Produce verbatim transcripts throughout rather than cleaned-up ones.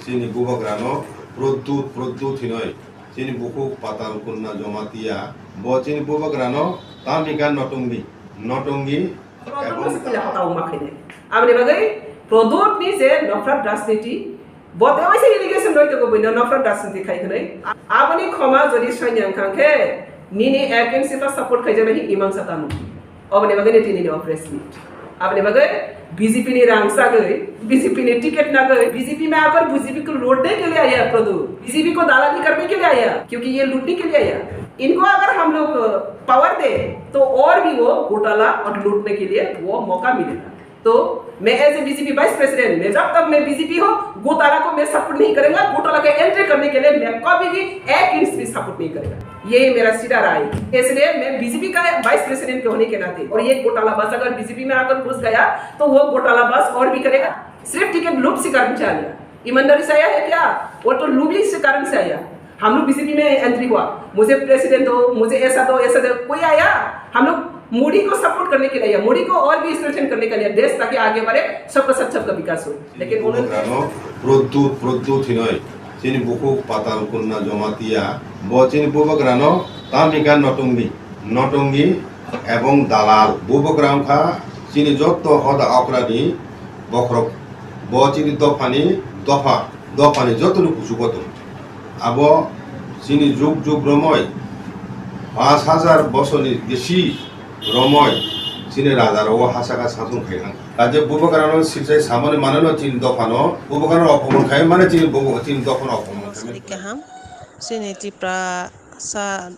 Chini bubagrano Pradyut, Pradyut hinoi. Chini bukhuk Patal Kanya Jamatia. Bo chini bubagrano tamika Notongi, Notongi Pradyut ebong no se kila kota wngma khainai. Aboni bagwi Pradyut ni je nafrat rajniti, bo tei waisa allegation roi tongo buino nafrat rajniti khai hwnwi. Aboni khoma jodi sanya wngkha khe nini against ta support khaijaknai hi imang sa tamo. Oboni bagwi ni tini ni o press meet. Aboni bagwi B J P ni rang sagwi, B J P ni ticket nagwi, B J P ma agar B J P ko lootne ke liye aaya Pradyut, B J P ko dalali karne ke liye aaya, kyunki ye lootne ke liye aaya. इनको अगर हम लोग पावर दे तो और भी वो घोटाला और लूटने के लिए वो मौका मिलेगा। तो मैं as a BJP vice president, मैं जब तक मैं बीजेपी हूँ, घोटाला को मैं सपोर्ट नहीं करूंगा। घोटाला के एंट्री करने के लिए मैं कभी भी एक इंच भी सपोर्ट नहीं करूंगा। ये मेरा सीधा राय है। इसलिए मैं बीजेपी का वाइस प्रेसिडेंट होने के नाते, और ये घोटाला बस अगर बीजेपी में आकर घुस गया तो वो घोटाला बस और भी करेगा। सिर्फ टिकट लूट से कर्मचारी ईमानदारी से आया है क्या? वो तो लूबिंग से कारण से आया। हम लोग बीजेपी में एंट्री हुआ, मुझे प्रेसिडेंट दो, मुझे ऐसा दो, ऐसा दो, कोई आया? हम लोग मोदी को सपोर्ट करने के लिए आया, मोदी को और भी स्ट्रेंथन करने के लिए, देश ताकि आगे बढ़े, सबका साथ सबका विकास हो। लेकिन उन्होंने Bubagrano Pradyut, Pradyut hinoi. Chini bukhuk Patal Kanya Jamatia. Bo chini bubagrano tamika Notongi, Notongi ebong dalal. Bubagra wngkha chini jotto hoda okrani bokhorok. Bo chini dophani dopha, dophani jotoni kuchugo tong. Abo chini jug jug romoi, panch hajar bosorni bisi romoi chini rajarogo ha saka sason khai thang. Kaje bubagrano silchai samani manano chini dophano, bubagrano opomon khai mane chini bubo-, chini dophano opomon khai mane. Sri kaham, chini Tripura sa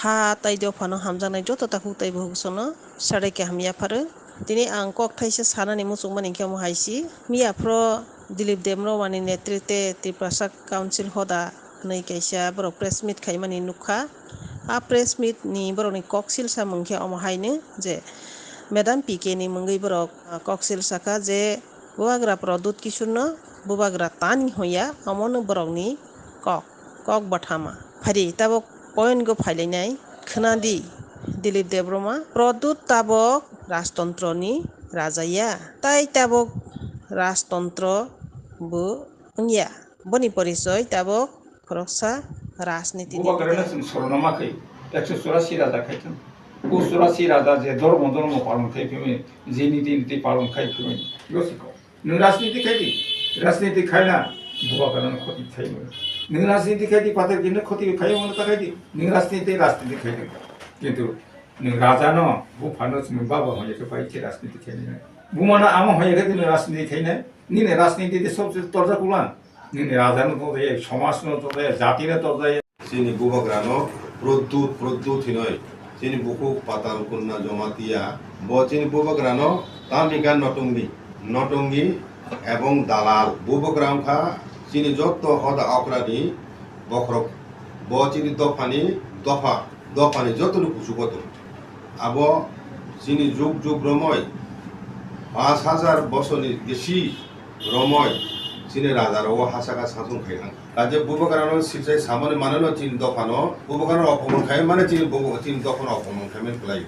ha tai dophano hamjaknai joto takhuk tai buhuk sono sarai kaham yapharo. Tini ang kok thaisa sanani muchungmani hinkhe omo hai si. Miya phro Dilip Debbarmani netritwe Tiprasa Council hoda hwnwi kaisa borok press meet khaimani nukha. A press meet ni borokni kok silsa mung khe omo haino je Madam P K ni mungwi borok, ah, kok silsa kha je Bubagra Pradyut Kishorno bubagra tani hoya, omono borokni kok, kok bathama. Phaidi tabok point go phailainai, khwnadi Dilip Debbarma, Pradyut tabok rajtantroni raja ya, tai tabok rajtantro bo wngya. Boni porichoi tabok khoroksa rajniti ni Bubagrano bwkha. Chwng sorona ma khai, ekso churasi raja khai thang. O churasi raja je dhormo, dhormo palon khai phimani, je niti, niti palon khai phimani. Yosiko. Nwng rajniti khai di, rajniti khaina bubagrano khoti khai mano. Nwng rajniti khai di, patar gini khoti khai mano ta khai di. Nwng rajniti, rajniti khai di. Kintu nwng rajano, buphano chwng baba hoye khe bai khe rajniti khai nai. Bumano ama hoye khe nwng rajniti khai nai. Nini rajniti de sobse torja kulang. Nini rajano torjaya, somajno torjaya, jatino torjaya. Chini bubagrano Pradyut, Pradyut hinoi. Chini bukhuk Patal Kanya Jamatia. Bo chini bubagrano tamika Notongi, Notongi ebong dalal. Bubagra wngkha chini jotto hoda okrani bokhorok. Bo chini dophani dopha, dophani jotoni kuchugo tong. Abo chini jug jug romoi, panch hajar bosorni bisi romoi chini rajarogo ha saka sason khai thang. Kaje bubagrano silchai samani manano chini dophano, bubagrano opomon khai mane chini bubo-, chini dophano opomon khai mani kwlai.